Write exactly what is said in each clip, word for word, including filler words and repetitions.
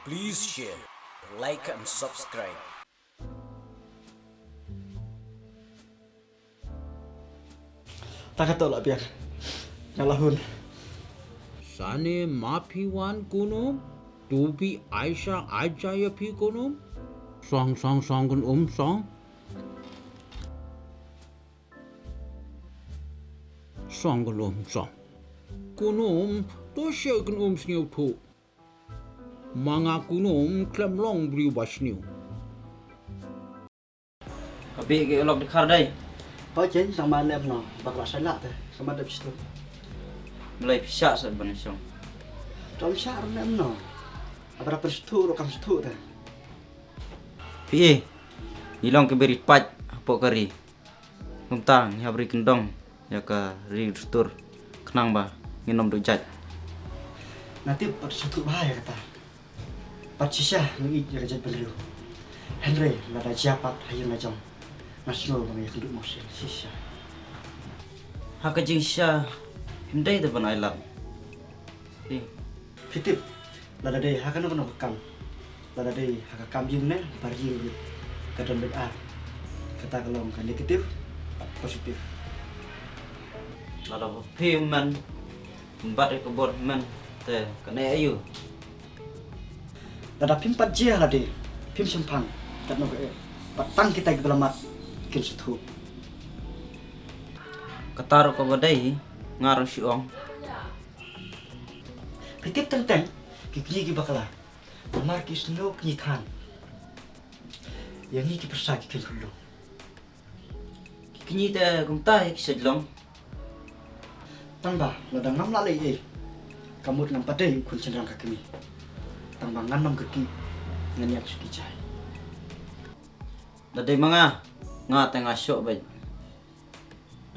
Please share, like and subscribe. Ta ka to la biang. Nga la hun. Sane ma phi wan kunum, tu phi Aisha Aisha ïa phi kunum. Song song song kun um song. Song kun um song. Kunum, to sha kun um sniew tu. Ma nga kunum khlem long briew ba sniew. Ka bih ki lok di khar dei. Ba jen sang ma lem no, ba kla sai la te, sama dep situ. Belai pisa sa ban song. Tom sa lem no. Abra per situ ro kam situ te. Pi, ni long ke beri pat hapoh kari. Kumta ngi hap ri kendong ïa ka ri dur tur khnang ba ngin ym duh jait. Nga tip pat shu tuh bha ïa kata. Pat shisha ngi ïeit ïa ka jaitbynriew. Hynrei lada jia pat ha ïing la jong, nga sngew ba ngi ïakynduh mawsiang shisha. Ha ka jingshisha phim dei te ban ai lam. Phi tip, lada dei ha kano kano ka kam, lada dei ha ka kam ïing ne bar ïing ruh, ka don beit ar. Kata ka long ka negative bad positive. Lada ba phi men, bat ïa ka bor men, te kane aïu? Lada phim pat jia lade, phim shemphang, katno ka eh, pat tang kita kiba la mat kin sngewthuh. Kata ruh kaba dei, nga ruh shu ong. Phi tip teng teng ki kñi ki bakla, namar ki sngew kñi than. Ïa ngi ki pyrsa ki khein khlung. Ki kñi te kumta ïa ki sha jlong. Tang ba lada ngam lah leh ei ei, ka mut ngam pat dei u khun shynrang ka kmie. Tang ba ngan ym kyrkieh, ngan ïaid sha ki jai. Da dei ma nga, nga te nga shoh beit.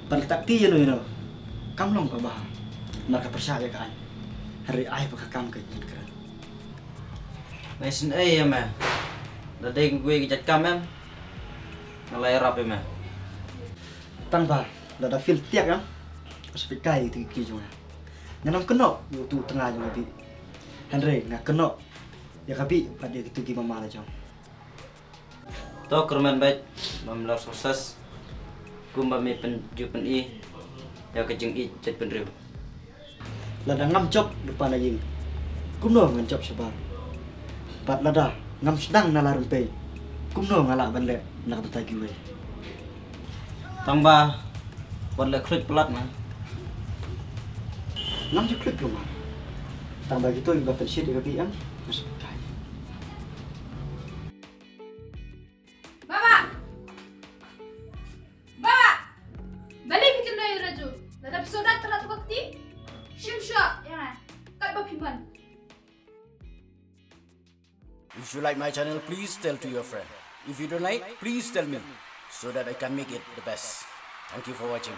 Ban kata kti ïano ïano kam long kaba bha. Namar ka pyrshah ïa ka aiñ. Hynrei ai ba ka kam ka ngan kren. Nga isynei ïa me. Da dei kiwei ki jait kam em, nga la ïarap ïa me. Tang ba lada phi tiak em, sa phi kai ïa kito ki kti jong nga. Ngan ym kynnoh ïa uto u tnga jong nga Bih. Hynrei nga kynnoh ïa ka Bih bad ïa kito ki mama la jong. To kyrmen beit ba me la success kumba me pynjur pyni ïa ka jingïeit jaitbynriew. Lada ngam jop lypa na ïing, kumno ngan jop shabar? Bad lada ngam sdang na la rympei, kumno nga lah ban leh na ka bynta kiwei? Tang ba wat leh khluit palat na. Ngam ju khluit kumar. Tang ba kito kiba pynshit ïa ka Bih em, nga sa pynkai. Baba! Baba! Balei phi kyndoh ïa u Raju? Lada phi shu dak tala tu ka kti? Shim shuwa ïa nga. Katba phi mon. If you like my channel, please tell to your friend. If you don't like, please tell me so that I can make it the best. Thank you for watching.